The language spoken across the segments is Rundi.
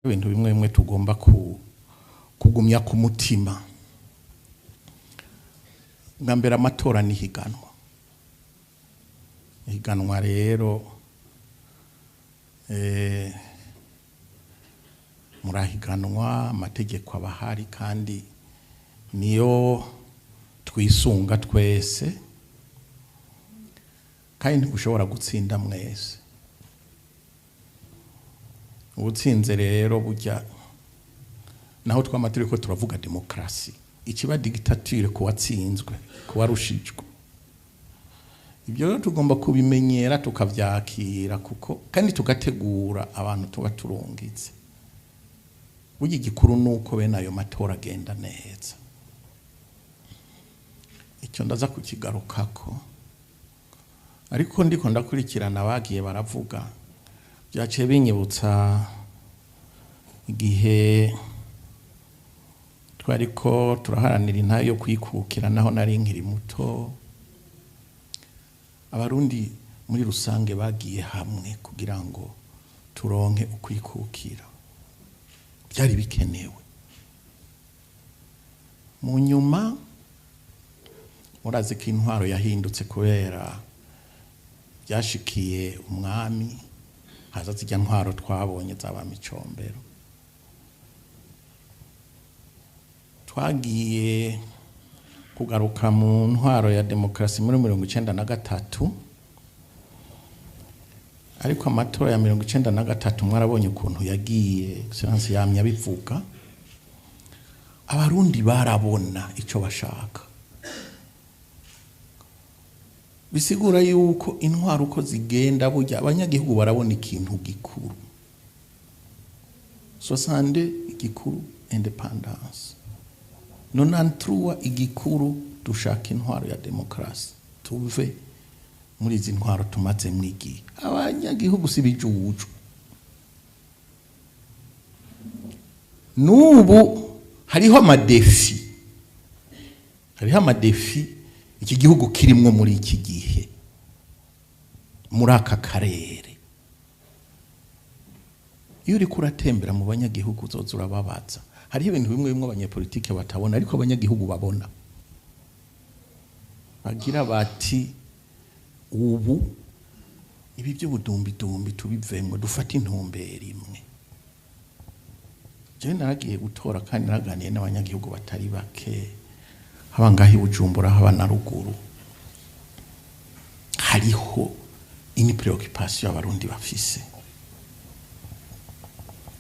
Ibintu bimwe bimwe tugomba kugumya ku mutima. Bwa mbere, amatora ni higanwa. Higanwa rero, murahiganwa, amategeko aba ahari kandi niyo twisunga twese, kandi ntigushobora gutsinda mwese. Ubutsinze rero, burya naho twama turiko turavuga demokarasi, ikiba dictature kuwatsinzwe, kuwarushijwe. Ibyo rero tugomba kubimenyera, tukavyakira, kuko kandi tugategura abantu tuba turungitse. Burya igikuru nuko bene ayo matora agenda neza. Icyo ndaza kukigarukako, ariko ndiko ndakurikirana bagiye baravuga, byaciye binyibutsa igihe twariko turaharanira intahe yo kwikukira, naho nari nkiri muto. Abarundi muri rusange bagiye hamwe kugira ngo turonke ukwikukira, byari bikenewe. Mu nyuma murazi ko intwaro yahindutse kubera byashikiye umwami, haza zirya ntwaro twabonye zaba Micombero. Twagiye kugaruka mu ntwaro ya demokarasi muri 93, ariko amatora ya 93 mwarabonye ukuntu yagiye. Excellence yamye abivuga, Abarundi barabona ico bashaka. Bisigura yuko intwaro uko zigenda, burya abanyagihugu barabona ikintu gikuru. 62 igikuru indépendance, 93 igikuru dushaka intwaro ya demokarasi, tuve muri izi ntwaro tumazemwo igihe. Abanyagihugu si bijuju. N'ubu hariho ama défis, hariho ama défis iki gihugu kirimwo muri iki gihe, muri aka karere. Iyo uriko uratembera mu banyagihugu, uzoza urababaza, hariho ibintu bimwe bimwe abanyepolitike batabona ariko abanyagihugu babona. Bagira bati: "Ubu ibi by'ubudumbidumbi tubivemwo, dufate intumbero imwe." Jewe naragiye gutora kandi naraganiye n'abanyagihugu batari bake, haba ngaho i Bujumbura, haba na ruguru. Hariho une préoccupation Abarundi bafise.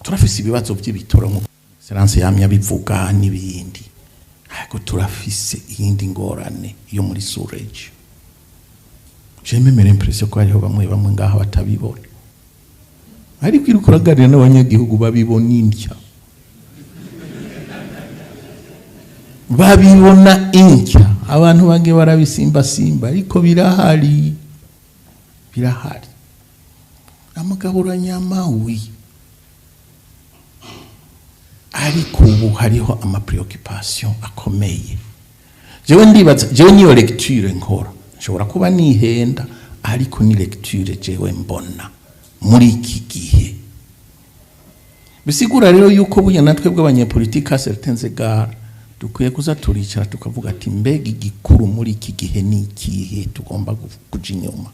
Turafise ibibazo by'ibitoro nk'uko Excellence yamye abivuga n'ibindi, ariko turafise iyindi ngorane yo muri sous-région. J'ai même l'impression ko hariho bamwe bamwe ngaho batabibona, ariko iriko uraganira n'abanyagihugu babibona indya, babibona indya. Abantu bange barabisimbasimba, ariko birahari, birahari. Amagaburanyama wi, ariko ubu hariho ama préoccupations akomeye. Jewe ndibaza, jewe niyo lecture nkora, nshobora kuba nihenda, ariko ni lecture jewe mbona muri iki gihe. Bisigura rero yuko burya natwe bw'abanyepolitike, à certains égards, dukwiye kuza turicara tukavuga ati: "Mbega igikuru muri iki gihe ni ikihe tugomba kuja inyuma?"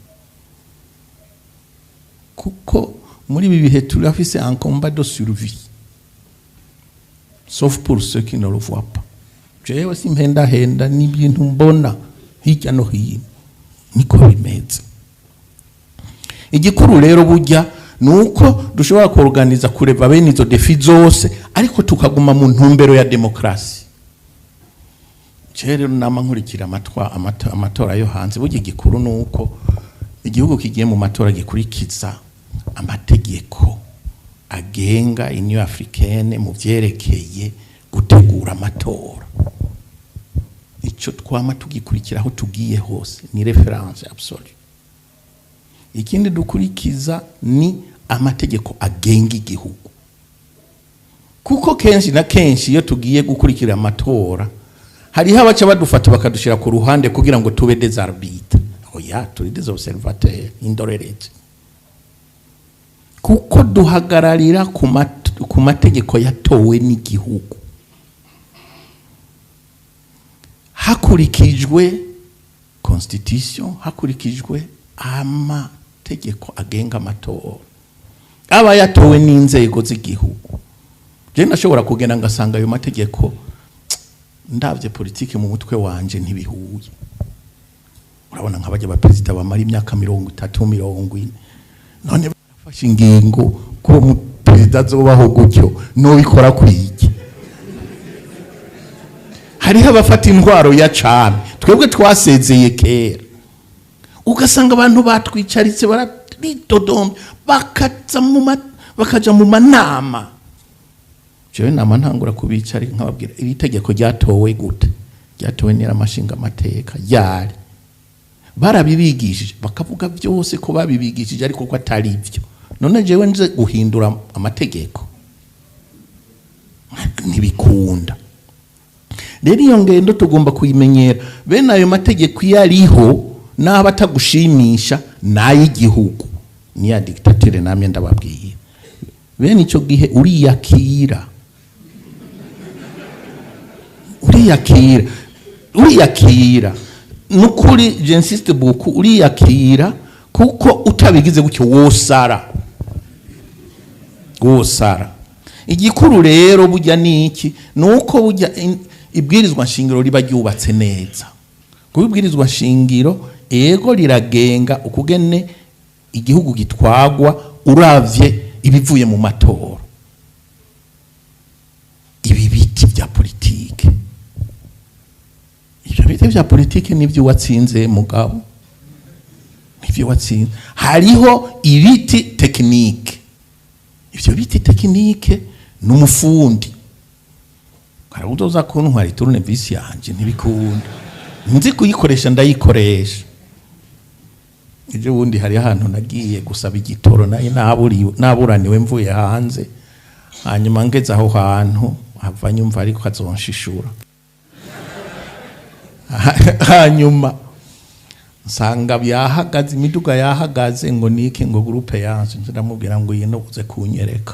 Kuko muri ibi bihe turafise un combat de survie, sauf pour ceux qui ne le voient pas. Jewe simpendahenda, n'ibintu mbona hirya no hino niko bimeze. Igikuru rero burya ni uko dushobora kuorganiza kureva bene izo défis zose, ariko tukaguma mu ntumbero ya demokarasi. Rero nama nkurikira amatora yo hanze. Burya igikuru ni uko igihugu kigiye mu matora gikurikiza amategeko agenga Union Africaine mu vyerekeye gutegura amatora. Ico twama tugikurikira aho tugiye hose, ni référence absolue. Ikindi dukurikiza ni amategeko agenga igihugu, kuko kenshi na kenshi iyo tugiye gukurikira amatora hariho abaca badufata bakadushira ku ruhande kugira ngo tube des arbitres. Oya, turi des observateurs, indorerezi, kuko duhagararira ku ku mategeko yatowe n'igihugu, hakurikijwe constitution, hakurikijwe amategeko agenga amatora aba yatowe n'inzego z'igihugu. Je ndashobora kugenda ngasanga ayo mategeko, ndavye politike mu mutwe wanje, ntibihuye. Urabona nk'abajya abaperezida bamara imyaka 30, 40, none barafashe ingingo ko uwo perezida azobaho gutyo, nobikora kwiki? Hariho abafata intwaro ya cami, twebwe twasezeye kera, ugasanga abantu batwicaritse, bararidodomba, bakaza mu bakaja mu manama. Jewe nama ntangura kubicara nkababwira: iri tegeko ryatowe gute? Ryatowe n'amashinga amateka ryari? Barabibigishije? Bakavuga byose ko babibigishije, ariko ko atari ibyo. None jewe nze guhindura amategeko? Ntibikunda. Rero iyo ngendo tugomba kuyimenyera. Bene ayo mategeko iyo ariho, n'aba atagushimisha, n'ay'igihugu, niya dictature. Namye ndababwiye, bene icyo gihe uriyakira, uriyakira, uriyakira. Nukuri, j'insiste beaucoup, uriyakira, kuko utabigize gutyo wosara, wosara. Igikuru rero burya ni iki? Ni uko burya ibwirizwa nshingiro riba ryubatse neza, kuko ibwirizwa nshingiro ego riragenga ukugene igihugu gitwagwa uravye ibivuye mu matora. Ibi biti bya politike, ibyo biti bya politike nibyo watsinze, mugabo nibyo watsinze. Hariho ibiti techniques. Ibyo biti techniques n'umufundi hari uzoza kuntwara tournevis yanje, ntibikunda. Nzi kuyikoresha, ndayikoresha. Ejo bundi hari ahantu nagiye gusaba igitoro, nayo naburiwe, naburaniwe, mvuye hanze. Hanyuma ngeze aho hantu, hava nyumva ariko azonshishura. Hanyuma nsanga byahagaze, imiduga yahagaze. Ngo niki? Ngo groupe yanze. Ndamubwira ngo iyi uze kunyereka.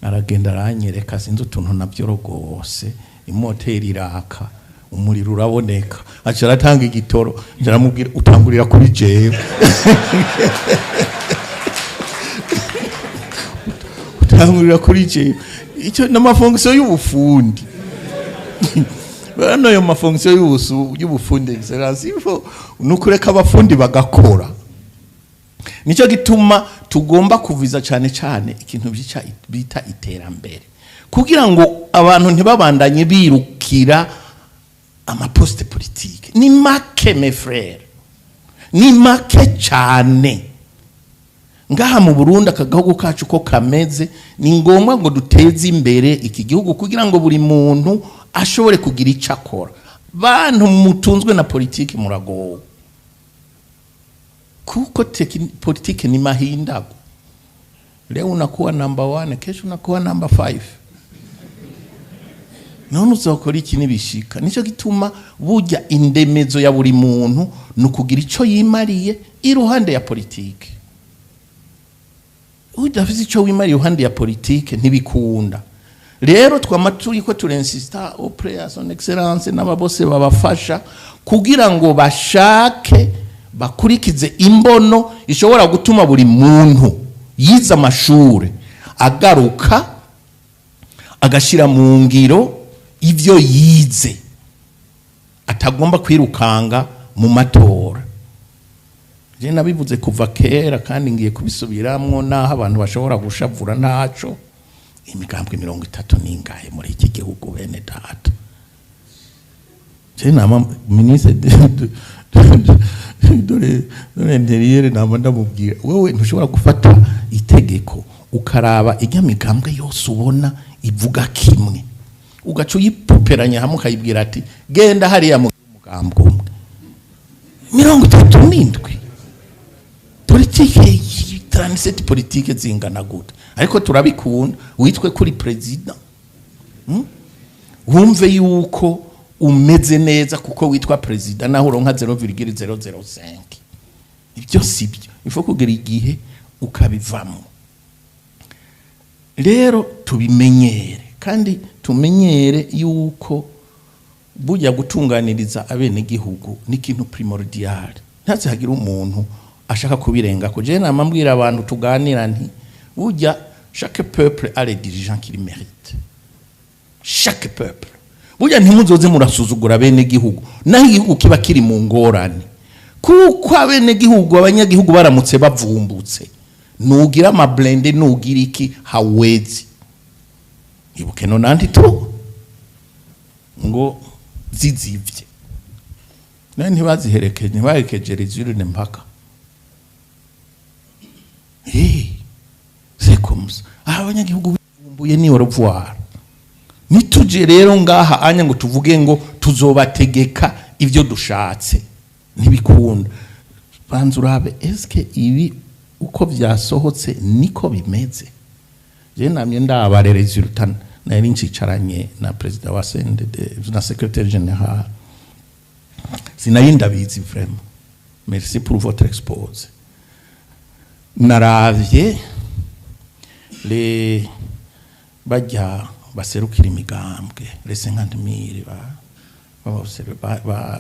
Aragenda aranyereka, sinzi utuntu nabyo rwose, imoteri iraka, umuriro uraboneka, aca aratanga igitoro. Ndaramubwira: utangurira kuri jewe, utangurira kuri jewe. Icyo n'amafonction y'ubufundi. Bano ayo mafonction y'ubufundi, excellence, ifo nukureka abafundi bagakora. Nicyo gituma tugomba kuviza cyane cyane ikintu bita iterambere, kugira ngo abantu ntibabandanye birukira amaposte politike. Ni make, mes frères, ni make cyane ngaha mu Burundi. Aka gahugu kacu ko kameze, ni ngombwa ngo duteze imbere iki gihugu kugira ngo buri muntu ashobore kugira icyo akora. Bantu mutunzwe na politiki, muragowe, kuko politiki ni mahindago. Leo unakuwa number one, kesho unakuwa number five. None uzokora iki nibishika? Nicyo gituma burya indemezo ya buri muntu ni ukugira icyo yimariye iruhande ya politiki. Udafite icyo wimariye iruhande ya politiki, ntibikunda. Rero twama turiko turinsista auprès ya son excellence n'aba bose babafasha, kugira ngo bashake bakurikize imbono ishobora gutuma buri muntu yize amashure agaruka agashira mu ngiro ivyo yize, atagomba kwirukanga mu matora. Je nabivuze kuva kera kandi ngiye kubisubiramwo, naho abantu bashobora gushavura, ntaco. Imigambwe 30 n'ingahe muri iki gihugu, bene data? Je nama ministre de l'intérieur, nama ndamubwira: wewe ntushobora gufata itegeko, ukaraba ijya migambwe yose ubona ivuga kimwe, ugaca uyipuperanya hamwe, ukayibwira ati: genda hariya mu mugambwe umwe. 37 politike, 37 politike zingana gute? Ariko turabikunda. Witwe kuri president, Wumve yuko umeze neza kuko witwa president, naho uronka 0,005. Ibyo si byo, ifo kugera igihe ukabivamo. Rero tubimenyere, kandi tumenyere yuko burya gutunganiriza abenegihugu ni ikintu primordial. Ntaze hagira umuntu ashaka kubirengako. Je nama mbwira abantu tuganira nti burya chaque peuple a les dirigeants qu'il mérite. Chaque peuple. Burya ntimuzoze murasuzugura abenegihugu naho igihugu kiba kiri mu ngorane, kuko abenegihugu, abanyagihugu baramutse bavumbutse, nugira ama blindés, nugira iki, hawezi. Ibuke nonante tu ngo zizivye nayo ntibaziherekeje, ntibaherekeje les mpaka. C'est comme ça. Aha abanyagihugu bivumbuye ni au revoir. Nituje rero ngaha anya ngo tuvuge ngo tuzobategeka ivyo dushatse, ntibikunda. Banza urabe: eske ibi uko vyasohotse niko bimeze? Je namye ndaba les résultats. Nari ncicaranye na président wa CNDD na secrétaire général, sinari ndabizi. Vraiment, merci pour votre exposé. Naravye les bajya baserukira imigambwe, les 50 000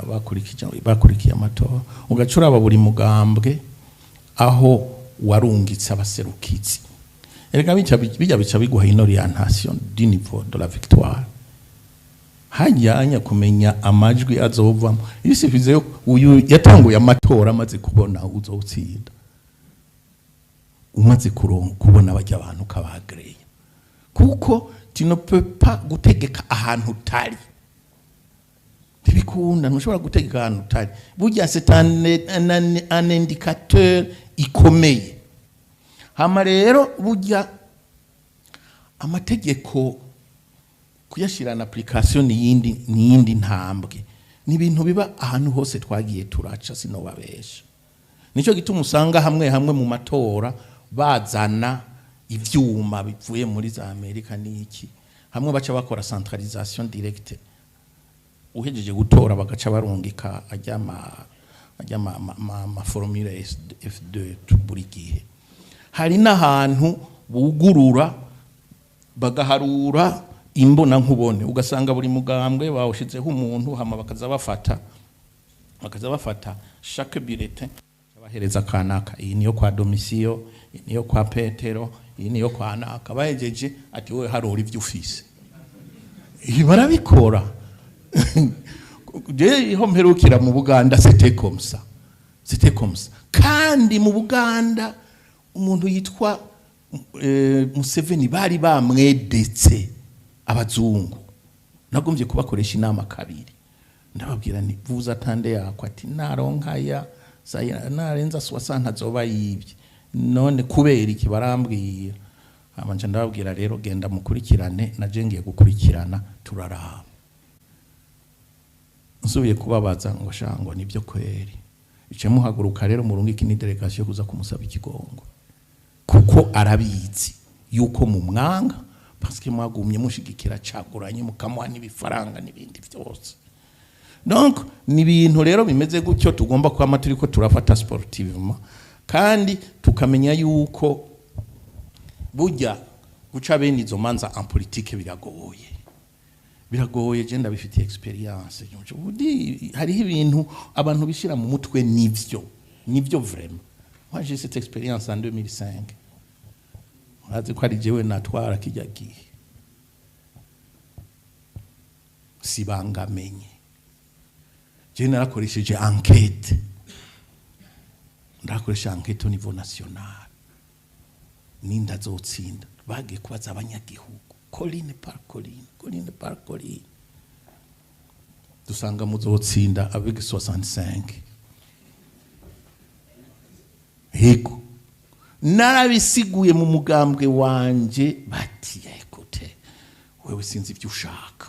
bakurikije, bakurikiye amatora, ugaca uraba buri mugambwe aho warungitse abaserukizi. Erega bica bijya bica biguha une orientation du niveau de la victoire. Hajyanya kumenya amajwi azovamo, il suffit yo uyu yatanguye amatora amaze kubona uzotsinda, umaze kubona bajya abantu kabagreye, kuko tu ne peux pas gutegeka ahantu utari. Ntibikunda, ntushobora gutegeka ahantu utari. Burya c'est un indicateur ikomeye. Hama rero burya amategeko kuyashyira na application ni yindi ntambwe. Ni ibintu biba ahantu hose twagiye turaca, sinobabesha. Nicyo gituma usanga hamwe hamwe mu matora bazana ivyuma bivuye muri za Amerika n'iki, hamwe baca bakora centralisation directe, uhejeje gutora bagaca barungika ajya ma formule F2 buri gihe. Hari n'ahantu bugurura bagaharura imbona nkubone, ugasanga buri mugambwe bawushizeho umuntu, hama bakaza bafata chaque bulletin, bahereza kanaka: iyi niyo kwa Domisiyo, iyi niyo kwa Petero, iyi niyo kwa naka. Bahejeje ati: "Wowe harura ivyo ufise." Ibi barabikora. Je iho mperukira mu Buganda, c'était comme ça, c'était comme ça. Kandi mu Buganda umuntu yitwa Museveni bari bamwedetse abazungu. Nagombye kubakoresha inama kabiri, ndababwira nti vuza tande yako ati naronkaya narenza 60 azoba yibye. None kubera iki? Barambwira. Hama nca ndababwira: "Rero genda mukurikirane, naje ngiye gukurikirana, turaraba." Nsubiye kubabaza ngo shango nibyo kweri, ice muhaguruka rero murungike ni délégation kuza kumusaba ikigongo, kuko arabizi yuko mu mwanga, parce que mwagumye mushigikira caguranye, mukamuha n'ibifaranga n'ibindi byose. Donc ni ibintu rero bimeze gutyo tugomba kwama turiko turafata sportivement, kandi tukamenya yuko burya guca bene izo manza en politique biragoye, biragoye. Je ndabifitiye expérience. Ubundi hariho ibintu abantu bishira mu mutwe, nivyo nivyo. Vraiment, moi j'ai cette expérience en 2005. Urazi ko ari jewe natwara kijya gihe, sibangamenye. Je narakoresheje enquête, ndakoresha enquête au niveau national, ninda azotsinda. Bagiye kubaza abanyagihugu colline par colline, colline par colline, dusanga muzotsinda avec 65. Yego, narabisiguye mu mugambwe wanje, bati: "Écoute, wewe sinzi ibyo ushaka,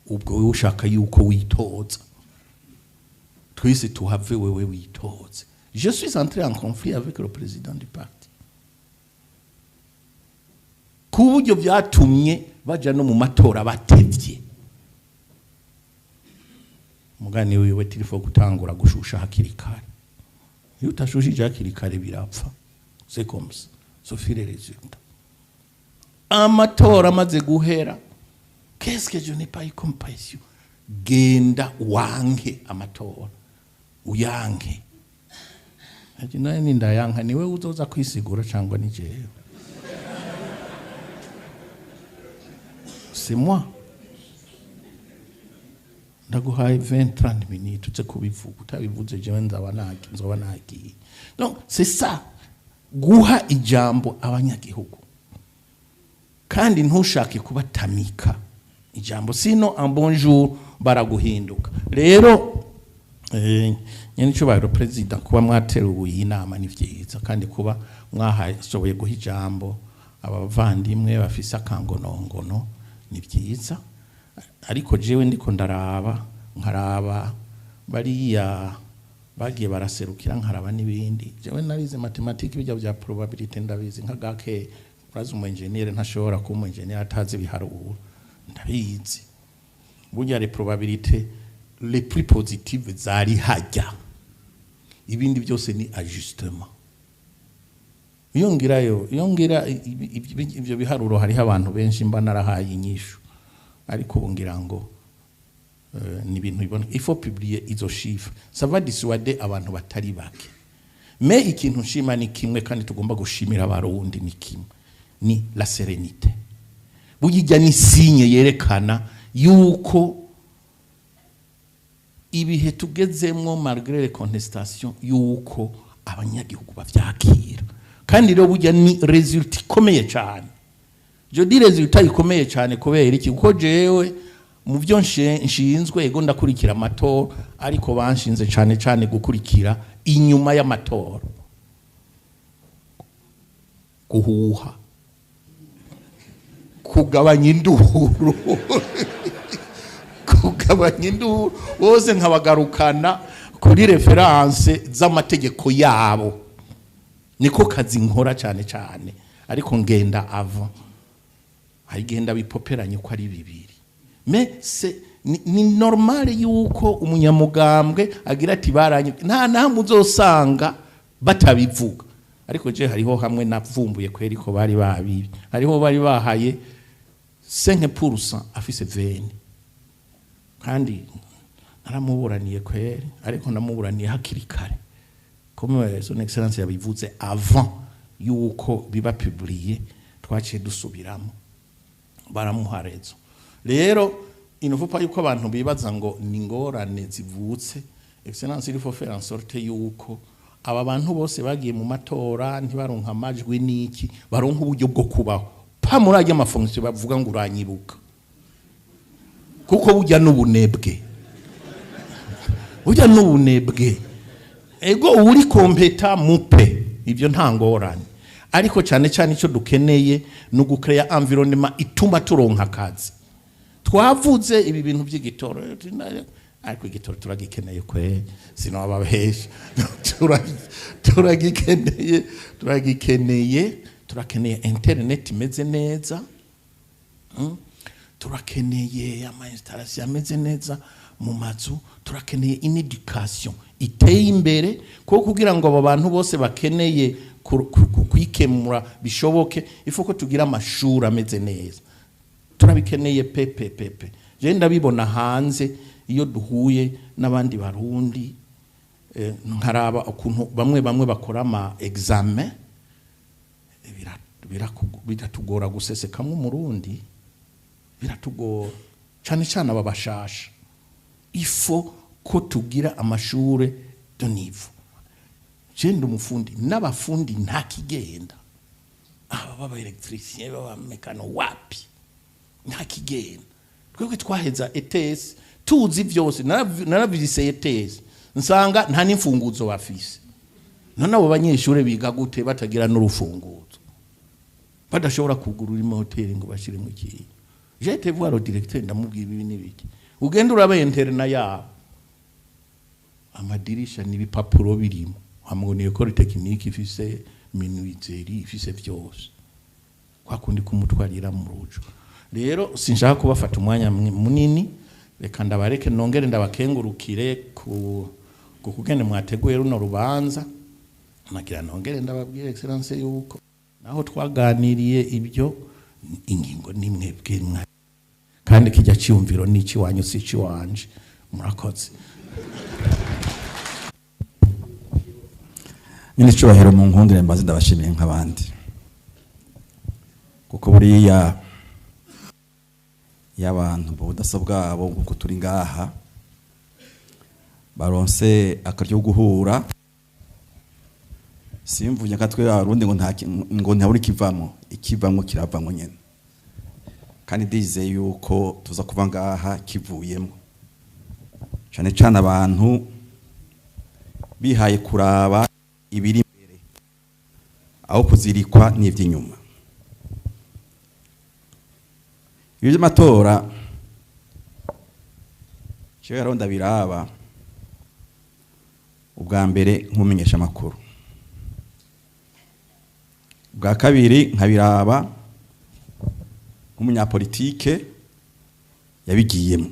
ubwo wewe ushaka yuko witoza, twese tuhave, wewe witoze." Je suis entré en conflit avec le président du parti, ku buryo byatumye baja no mu matora batevye. Umugani wiwe tirifo gutangura gushusha hakiri kare. Iyo utashushije hakiri kare birapfa. C'est comme ça, sauf les résultats. Amatora amaze guhera, qu'est-ce que je n'ai pas eu comme pression? Genda wanke amatora, uyanke. Ati nawe nindayanka, niwe uzoza kwisigura cyangwa ni jewe? C'est moi. Ndaguhaye 20 30 minutes uze kubivuga. Utabivuze, jewe nzaba nagi, nzoba nagiye. Donc c'est ça, guha ijambo abanyagihugu, kandi ntushake kubatamika ijambo, sinon un bon jour baraguhinduka. Rero nyene cyubahiro président, kuba mwateruye iyi nama ni vyiza, kandi kuba mwahashoboye guha ijambo abavandimwe bafise akangonongono ni vyiza. Ariko jewe ndiko ndaraba, nkaraba bariya bagiye baraserukira, nkaraba n'ibindi. Jewe narize mathématiques, bijya bya probabilité ndabizi nka gake. Urazi, umu engineer ntashobora kuba umu engineer atazi ibiharuro. Ndabizi, burya les probabilités les plus positives zari hajya, ibindi byose ni ajustement. Iyo ngirayo, iyo ngira ibyo biharuro, hariho abantu benshi mba narahaye inyishu. Ariko ubu ngira ngo ni ibintu biboneka. Il faut publier izo chiffres, ça va dissuader abantu batari bake. Mais ikintu nshima ni kimwe, kandi tugomba gushimira Abarundi ni kimwe, ni la sérénité. Burya ni signe yerekana yuko ibihe tugezemwo, malgré les contestations, yuko abanyagihugu bavyakira. Kandi rero burya ni résultat ikomeye cyane. Je dis résultat ikomeye cyane kubera iki? Kuko jewe mu byo nshinzwe, ego ndakurikira amatora, ariko banshinze cyane cyane gukurikira inyuma y'amatora, guhuha, kugabanya induru, kugabanya induru, bose nkabagarukana kuri références z'amategeko yabo. Niko kazi nkora cyane cyane. Ariko ngenda ava agenda bipoperanye uko ari bibiri. Mais c'est ni normal yuko umunyamugambwe agira ati baranye, nta namwe uzosanga batabivuga. Ariko je hariho hamwe navumbuye kweri ko bari babibi, hariho bari bahaye 5% afise 20, kandi naramuburaniye kweri, ariko namuburaniye hakiri kare, comme Son Excellence yabivuze avant yuko biba publié. Twaciye dusubiramo, baramuha raison. Rero il ne faut pas yuko abantu bibaza ngo ni ngorane zivutse. Excellence, il faut faire en sorte yuko aba bantu bose bagiye mu matora ntibaronka amajwi niki, baronka uburyo bwo kubaho, pa muri ajya ama fonctions bavuga ngo uranyibuka, kuko burya n'ubunebwe, burya n'ubunebwe. Ego, uri compétent mupe, ibyo nta ngorane. Ariko cyane cyane icyo dukeneye ni ugu créer environnement ituma turonka akazi. Twavuze ibi bintu by'igitoro, ariko igitoro turagikeneye kwe, sinababesha. Turagikeneye, turagikeneye. Turakeneye internet imeze neza. Turakeneye ama installation ameze neza mu mazu. Turakeneye une éducation iteye imbere, kuko kugira ngo abo bantu bose bakeneye kwikemura bishoboke, ifu ko tugira amashuri ameze neza. Turabikeneye pepe pepe. Je ndabibona hanze iyo duhuye n'abandi Barundi, nkaraba ukuntu bamwe bamwe bakora ama examen, biratugora gusesekamwo Umurundi, biratugora cyane cyane aba bashasha. Ifo ko tugira amashure de niveau. Je ndi umufundi, n'abafundi nta kigenda. Aba baba électricien, baba mécano, wapi, nta kigenda. Twebwe twaheza ETS tuzi vyose. Naravise ETS, nsanga nta n'imfunguzo bafise. None abo banyeshure biga gute batagira n'urufunguzo, badashobora kugurura imoteri ngo bashiremo ikintu? J'ai été voir le directeur, ndamubwira ibi n'ibiki. Ugenda uraba internat yabo, amadirisha n'ibipapuro birimo, hamwe ni école technique ifise menuiserie, ifise vyose, kwa kundi kumutwarira mu rujo. Rero sinshaka kubafata umwanya munini, reka ndabareke, nongere ndabakengurukire ku kugene mwateguye runo rubanza. Nagira nongere ndababwire, Excellence, yuko naho twaganiriye ibyo. Ingingo nimwe bwe, kandi kijya ciyumviro n'ici wanyu si ici wanje. Murakoze. Nyine icubahiro, mu nkundire mbaze ndabashimiye nk'abandi, kuko buriya iyo abantu mu budasa bwabo nk'uko turi ngaha baronse akaryo ko guhura, simvuye nka twe Abarundi ngo nta ngo ntabura ikivamwo, ikivamwo kiravamwo nyene. Kandi ndizeye yuko tuza kuva ngaha kivuyemo, cane cane abantu bihaye kuraba ibiri imbere aho kuzirikwa n'ivy'inyuma. Ibi by'amatora jewe rero ndabiraba ubwa mbere nk'umumenyesha amakuru, ubwa kabiri nkabiraba nk'umunyapolitike yabigiyemo,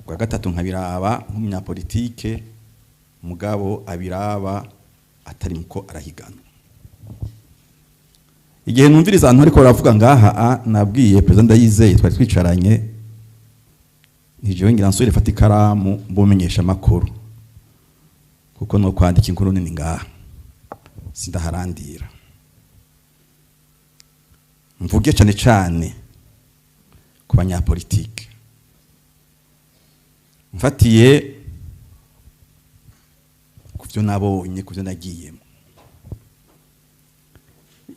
ubwa gatatu nkabiraba nk'umunyapolitike mugabo abiraba atari muko arahigana. Igihe numviriza ahantu ariko baravuga ngaha, nabwiye President Ndayizeye twari twicaranye, ntijewe ngira nsubire fata ikaramu mbumenyesha amakuru, kuko no kwandika inkuru nini ngaha sindaharandira. Mvuge cane cane ku banyapolitike, mfatiye ku byo nabonye, ku byo nagiyemo.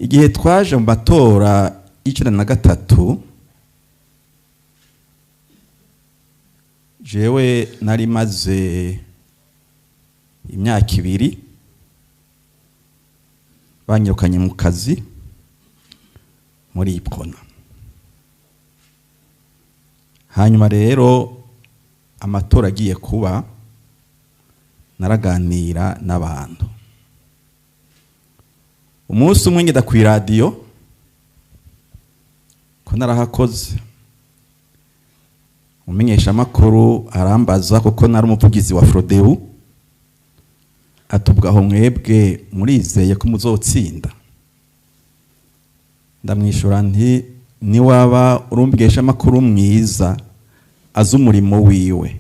Igihe twaje mu matora y'93, jewe nari maze imyaka 2 banyirukanye mu kazi muri Iprona. Hanyuma rero amatora agiye kuba, naraganira n'abantu. Umunsi umwe ngenda ku iradiyo, ko narahakoze, umumenyeshamakuru arambaza, kuko nari umuvugizi wa Frodebu, atubwaho mwebwe murizeye ko muzotsinda? Ndamwishura nti niwaba urumvisha amakuru mwiza azi umurimo wiwe,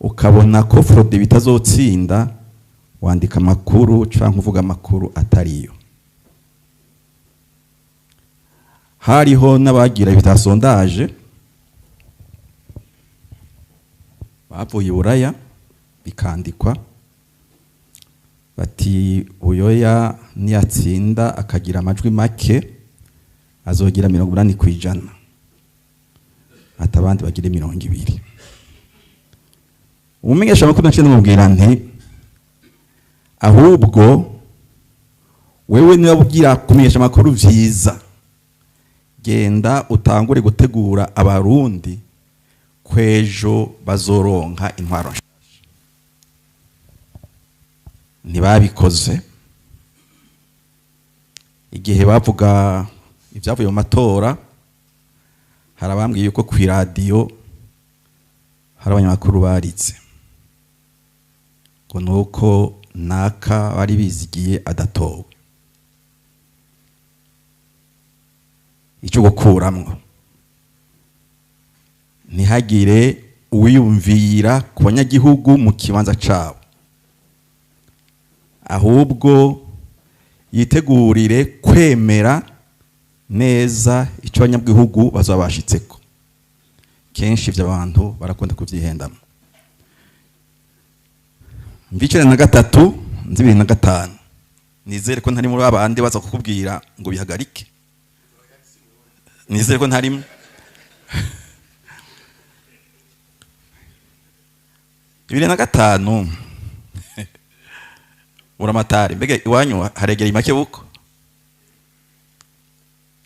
ukabona ko Frodebu itazotsinda, wandika amakuru canke uvuga amakuru atariyo. Hariho n'abagira ibita sondage bavuye i Buraya, bikandikwa bati Buyoya niyatsinda akagira amajwi make azogira 80%, ati abandi bagire 20. Umumenyesha amakuru naciye ndamubwira nti ahubwo wewe niba ugira kumenyesha amakuru vyiza, genda utangure gutegura Abarundi kwejo bazoronka intwaro nshasha. Ntibabikoze. Igihe bavuga ibyavuye mu matora, hari abambwiye yuko ku iradiyo hari abanyamakuru baritse ngo nuko naka bari bizigiye adatowe. Icyo gukuramwo, ntihagire uwiyumvira ku banyagihugu mu kibanza cabo, ahubwo yitegurire kwemera neza icyo abanyagihugu bazaba bashitseko. Kenshi ivyo abantu barakunda kuvyihendamo. Mvicire na gatatu nzi 2005, nizere ko ntari muri abandi baza kukubwira ngo bihagarike, nizere ko ntarimo. 2005 uramatari mbega iwanyu haregera make buko,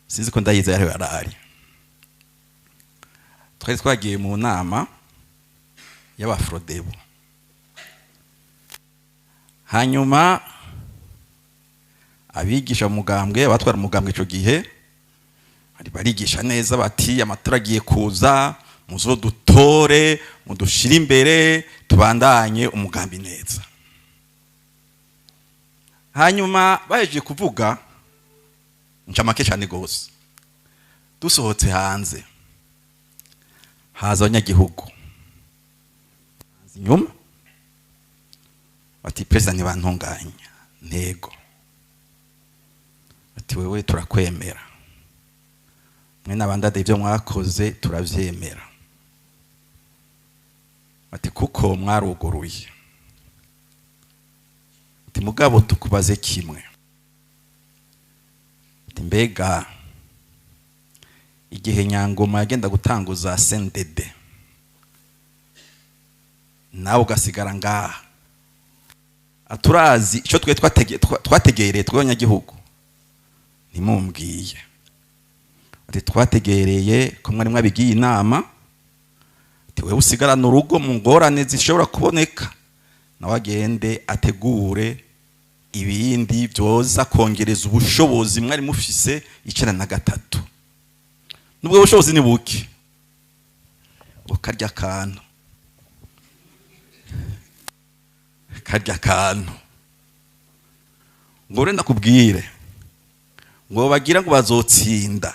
sinzi ko Ndayizeye ariho yarari. Twari twagiye mu nama y'abafrodebu, hanyuma abigisha umugambwe, abatwara umugambwe ico gihe barigisha neza bati amatora agiye kuza, muzodutore mudushire imbere tubandanye umugambi neza. Hanyuma bahejeje kuvuga, Ncamake cyane gose, dusohotse hanze haza abanyagihugu inyuma bati: "Perezida Ntibantunganya." Ntego. Bati: "Wewe turakwemera, mwe n'abandade ibyo mwakoze turavyemera." Bati: "Kuko mwaruguruye." Ati: "Mugabo tukubaze kimwe." Ati: "Mbega igihe Nyangoma yagenda gutanguza CNDD, nawe ugasigara ngaha, aturazi icyo twe twategereye tw'abanyagihugu?" Ntimumbwiye. Ati: "Twategereye ko mwari mwabigiye inama." Ati: "Wewe usigarana urugo mu ngorane zishobora kuboneka, nawe agende ategure ibindi byoza kongereza ubushobozi mwari mufise 93. Nubwo bushobozi ni buke, ukarya akantu, karya akantu." Ngo rero ndakubwire ngo bagira ngo bazotsinda,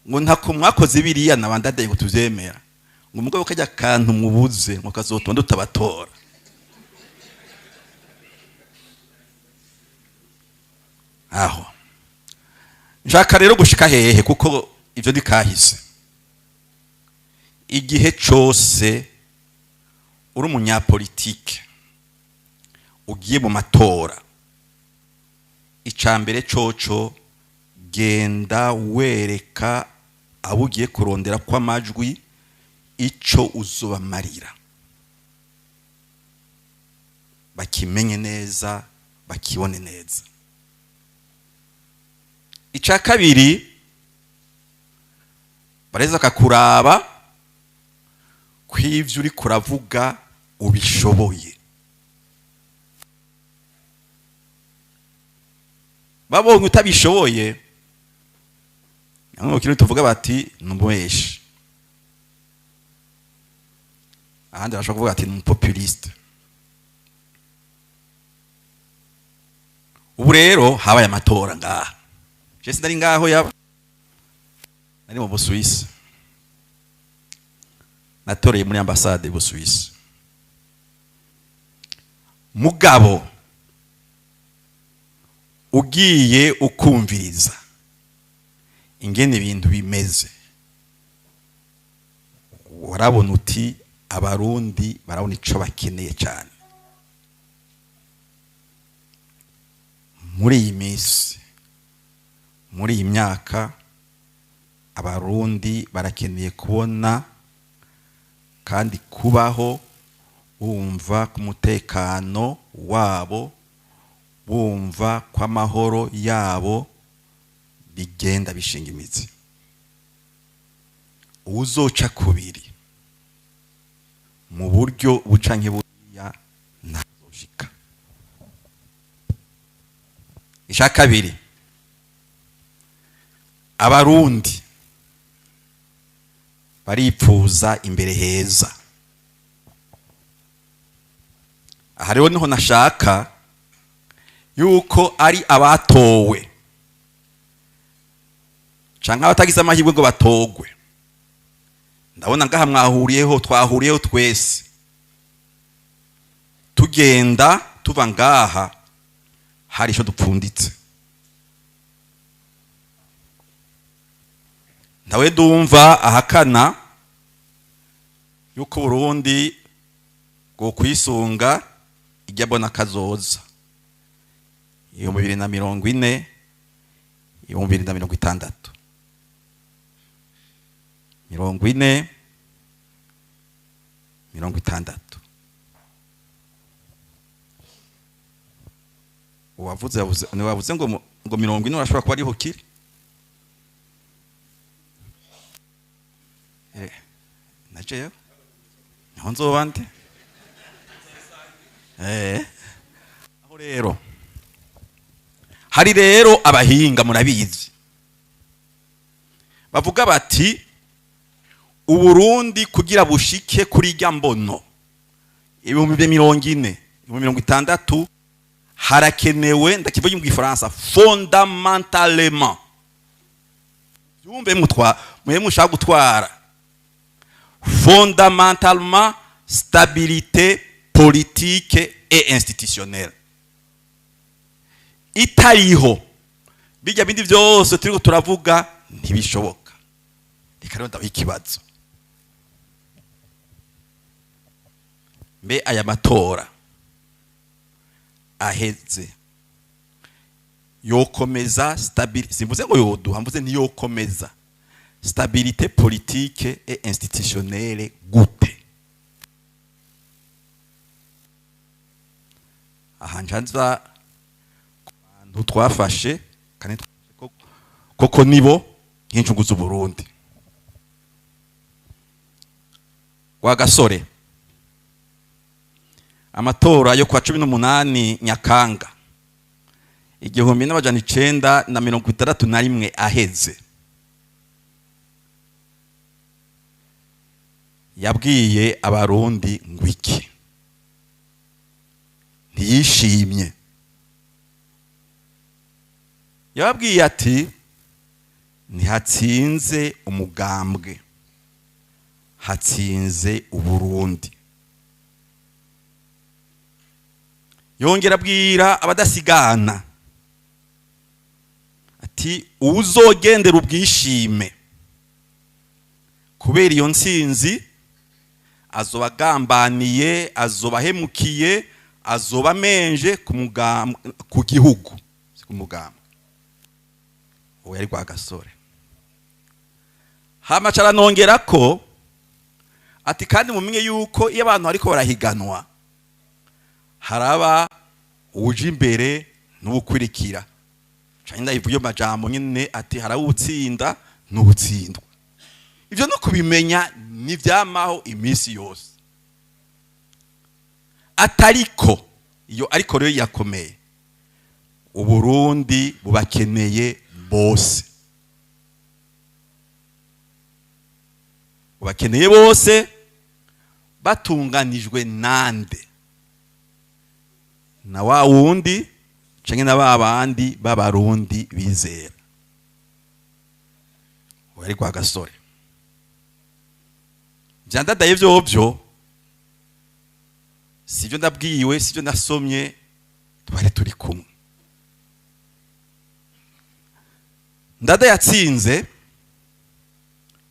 ngo ntako mwakoze biriya nabandadaye ngo tuvyemera, ngo mugabo kajya akantu mubuze ngo kazotuma tutabatora. Aho nshaka rero gushika hehe? Kuko ivyo ndikahise. Igihe cose uri umunyapolitike ugiye mu matora, icambere coco genda wereka abo ugiye kurondera ko amajwi ico uzobamarira, bakimenye neza, bakibone neza. Ica kabiri, bareza kakuraba kw'ivyo uri kuravuga ubishoboye. Babonye utabishoboye, namwe kintu tuvuga bati numubeshi, ahandi bashobora kuvuga ati ni populiste. Ubu rero habaye amatora ngaha, je sinari ngaho, yaba nari mu Busuwisi, natoreye muri ambasade y'Ubusuwisi. Mugabo ugiye ukumviriza ingene ibintu bimeze, warabona uti Abarundi barabona ico bakeneye cyane muri iyi minsi, muri iyi myaka. Abarundi barakeneye kubona kandi kubaho bumva ku mutekano wabo, bumva ko amahoro yabo bigenda bishinga imizi. Uzoca kubiri mu buryo buca nk'iburiya ntazoshika. Ica kabiri, Abarundi baripfuza imbere heza. Aha rero niho nashaka yuko ari abatowe canke abatagize amahirwe ngo batogwe. Ndabona ngaha mwahuriyeho, twahuriyeho twese, tugenda tuva ngaha hari ico dupfunditse. Ntawe dumva ahakana yuko Burundi bwo kwisunga ijya bona kazoza 2040, 2060, 40, 60. Uwavuze yavuze, wavuze ngo 40 urashobora kuba ariho kiri. Najeyo niho nzoba ndi. Aho rero hari rero abahinga murabizi bavuga bati Uburundi kugira bushike kuri irya mbono 2040, 2060, Harakenewe, ndakivuga mu Gifaransa, fondamentalement, byumve mutwa mwe mushaka gutwara, fondamentalement stabilité politique et institutionnelle. Itariho, bijya bindi byose turiko turavuga ntibishoboka. Reka rero ndabaha ikibazo: mbe aya matora aheze yokomeza stabilité? Simvuze ngo yoduha, mvuze ntiyokomeza stabilité politique et institutionnelle gute? Aha njanza ku bantu twafashe kandi twafashe koko nibo nk'incungu z'Uburundi. Rwagasore, amatora yo kwa 18 Nyakanga 1961 aheze, yabwiye Abarundi ngo iki? Ntiyishimye. Yababwiye ati: "Ntihatsinze umugambwe, hatsinze Uburundi." Yongera abwira abadasigana ati: "Uwuzogendera ubwishime kubera iyo ntsinzi azoba agambaniye, azoba ahemukiye, azoba amenje ku ku gihugu, si ku mugambwe." Uwo yari Rwagasore. Hama aranongera ko ati: "Kandi mumenye yuko iyo abantu bariko barahiganwa haraba uje imbere n'uwukurikira." Canke ndayivuye majambo nyene, ati: "Haraba uwutsinda n'uwutsindwa." Ivyo no kubimenya nivyamaho iminsi yose. Atariko iyo, ariko rero yakomeye, Uburundi bubakeneye bose, bubakeneye bose. Batunganijwe nande? Na wa wundi canke na ba bandi b'Abarundi bizera. Uwo yari Rwagasore. Vyandadaye vyovyo sivyo ndabwiwe, sivyo nasomye, twari turi kumwe. Ndada yatsinze,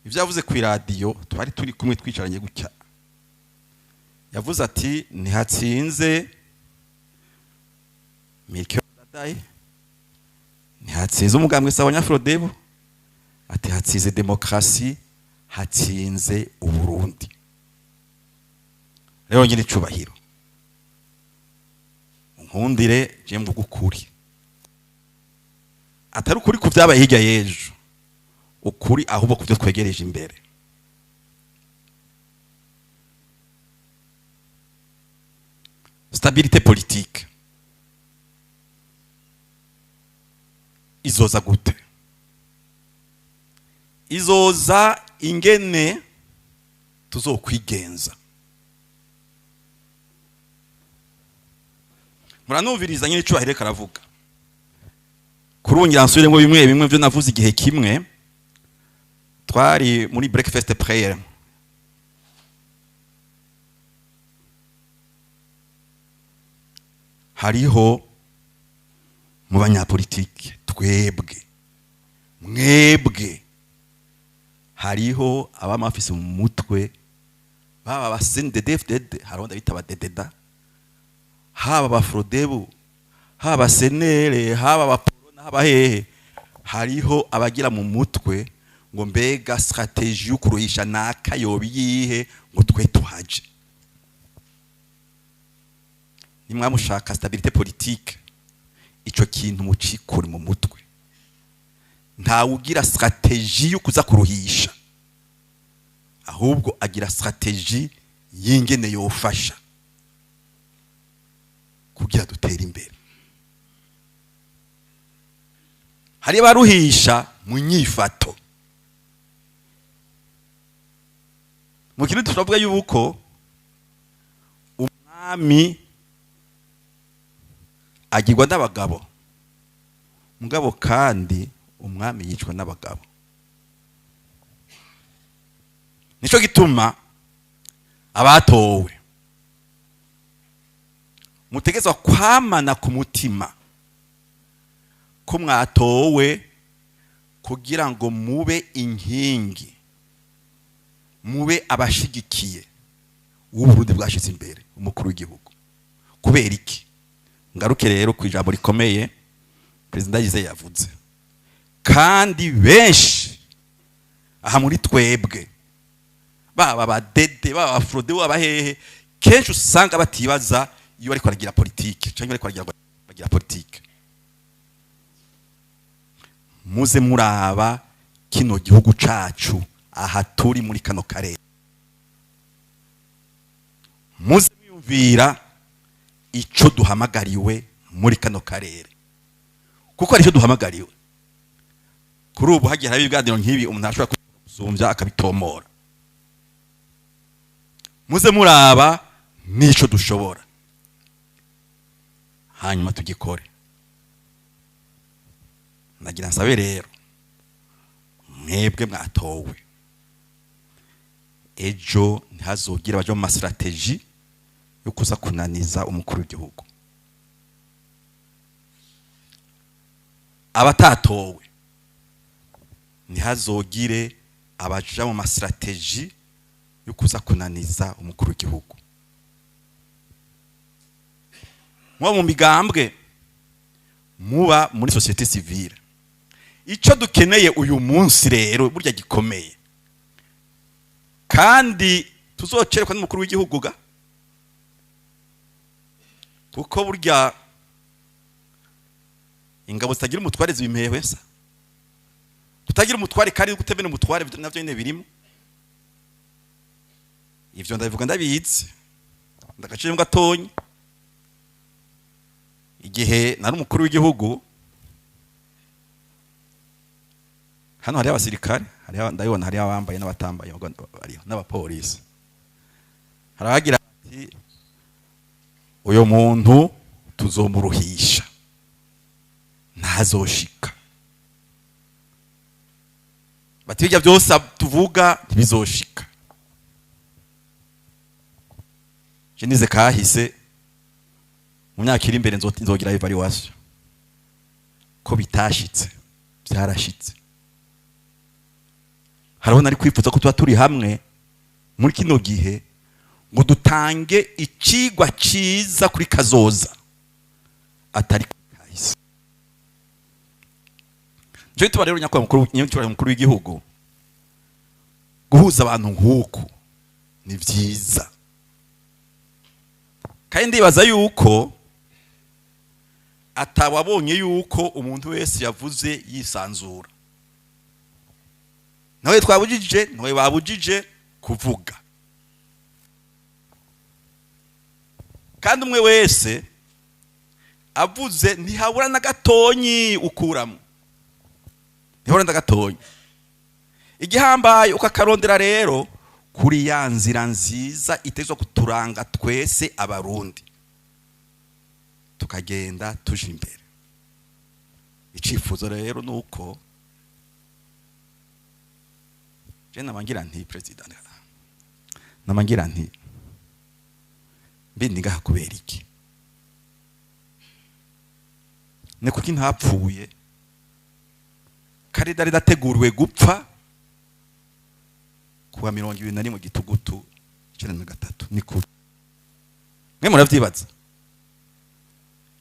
ivyo yavuze ku iradiyo, twari turi kumwe, twicaranye gutya. Yavuze ati: "Ntihatsinze Melchior Ndadaye, ntihatsinze umugambwe Sahwanya Frodebu," ati: "hatsinze demokarasi, hatsinze Uburundi." Rero nyine icubahiro, nkundire je mvuga ukuri, atari ukuri ku vyabaye hirya y'ejo, ukuri ahubwo ku byo twegereje imbere. Stabilité politique izoza gute? Izoza ingene tuzokwigenza. Muranumviriza nyine icubahiro karavuga kurungira, nsubiremo bimwe bimwe byo navuze igihe kimwe twari muri breakfast prayer. Hariho mu banyapolitike, twebwe, mwebwe, hariho abamafise mu mutwe, baba ba CNDD-FDD, hariho ndabita abadededa, haba abafrodebu, haba senere, haba abaporona, haba hehe, hariho abagira mu mutwe ngo: "Mbega stratégie yo kuruhisha naka yoba iyihe ngo twe tuhaje?" Nimwamushaka stabilité politique, ico kintu mucikure mu mutwe. Ntawe ugira stratégie yo kuza kuruhisha, ahubwo agira stratégie y'ingene yofasha kugira dutere imbere. Hari abaruhisha mu nyifato. Mu kintu turavuga yuko umwami Agirwa n'abagabo, mugabo kandi umwami yicwa n'abagabo. Nico gituma abatowe mutegezwa kwamana ku mutima ko mwatowe kugira ngo mube inkingi, mube abashigikiye w'Uburundi bwashize imbere umukuru w'igihugu. Kubera iki? Ngaruke rero ku ijambo rikomeye Perezida Ndayizeye yavuze, kandi benshi aha muri twebwe, baba abadede, baba abafrode, baba hehe, kenshi usanga batibaza iyo bariko baragira politike canke bariko baragira politike. Muze muraba kino gihugu cacu aha turi muri kano karere, muze mwiyumvira ico duhamagariwe muri kano karere, kuko ari ico duhamagariwe. Kuri ubu hagiye haraba ibiganiro nk'ibi, umuntu ashobora gusumvya akabitomora. Muze muraba n'ico dushobora, hanyuma tugikore. Nagira nsabe rero mwebwe mwatowe, ejo ntihazogira abaja mu ma stratégies yo kuza kunaniza umukuru w'igihugu. Abatatowe ntihazogire abaja mu ma stratégies yo kuza kunaniza umukuru w'igihugu. Muba mu migambwe, muba muri société civile, ico dukeneye uyu munsi rero burya gikomeye, kandi tuzocerekwa n'umukuru w'igihugu ga, kuko burya ingabo zitagira umutware zibimpewe sa. Kutagira umutware kandi gutemera umutware navyo nyene birimo. Ivyo ndabivuga ndabizi, ndagaciro gatonyi. Igihe nari umukuru w'igihugu, hano hari abasirikare, hari ndabibona, hari abambaye n'abatambaye, hariho n'abapolisi. Harabagira ati uyo muntu tuzomuruhisha ntazoshika, bati bijya byose tuvuga ntibizoshika. Je nize kahise, mu myaka iri imbere nzogira evaluation ko bitashitse, byarashitse. Harabona ari kwifuza ko tuba turi hamwe muri kino gihe ngo dutange icigwa ciza kuri kazoza atari kahise. Nico gituma rero nyakubahwa mukuru, nyakubahwa mukuru w'igihugu, guhuza abantu nk'uku ni vyiza, kandi ndibaza yuko atawabonye yuko umuntu wese yavuze yisanzura. Nawe twabujije, nawe babujije kuvuga, kandi umwe wese avuze ntihabura na gatonyi ukuramo, ntihabura na gatonyi. Igihambaye ukakarondera rero kuri ya nzira nziza itezwa kuturanga twese Abarundi, tukagenda tuja imbere. Icifuzo rero nuko je namangira nti president, namangira nti mbe ngaha kubera iki? Ni kuki ntapfuye kare dare dateguriwe gupfa kuwa 21 gitugutu 93? Ni kuki mwe muravyibaza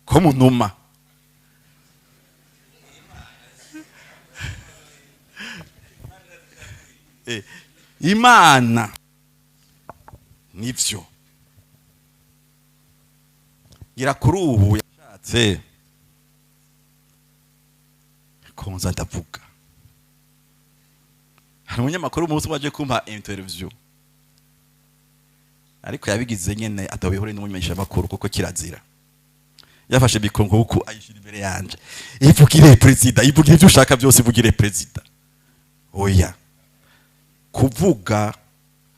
ko munuma? Imana nivyo ngira kuri ubu yashatse konza ndavuga. Hari umunyamakuru umunsi waje kumpa interview, ariko yabigize nyene atabihure n'umumenyesha makuru kuko kirazira. Yafashe mikoro nkuko ayishira imbere yanje, ivugire president, ivugire ivyo ushaka byose, ivugire president. Oya, kuvuga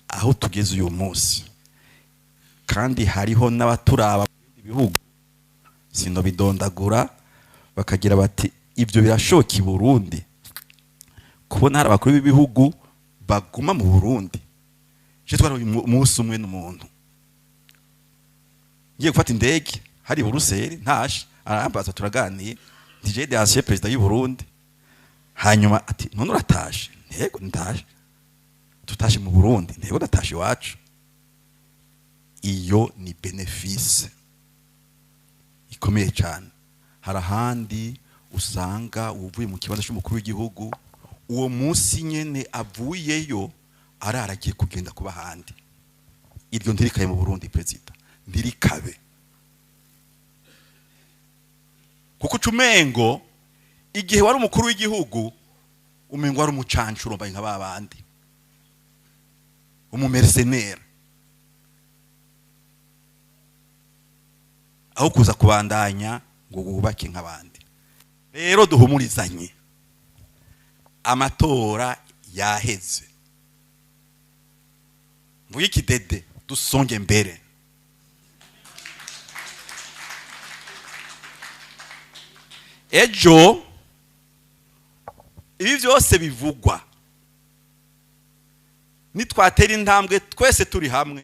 aho tugeze uyu munsi, kandi hariho n'abaturaba mu bindi bihugu Sinobidondagura, bakagira bati ibyo birashoboka i Burundi, kubona hari abakuru b'ibihugu baguma mu Burundi. Je twari umunsi umwe n'umuntu ngiye gufata indege hari i Buruseli, ntashe, arambaza, turaganiye, nti je ndi ancien président y'u Burundi. Hanyuma ati: "None uratashe?" "Ntego, ndatashe." "Tutashe mu Burundi?" "Ntego, ndatashe iwacu." Iyo ni bénéfice ikomeye cyane. Hari ahandi usanga uvuye mu kibanza cy'umukuru w'igihugu, uwo munsi nyene avuyeyo arara agiye kugenda kuba ahandi. Iryo ntirikabe mu Burundi, perezida, ntirikabe, kuko ucumengo igihe wari umukuru w'igihugu, umengo wari umucancuro, mbaye nka babandi, umu mercenaire, aho kuza kubandanya ngo wubake nk'abandi. Rero duhumurizanye, amatora yaheze, mvuge ikidede, dusonge mbere. Ejo ibi byose bivugwa, nitwatera intambwe twese turi hamwe.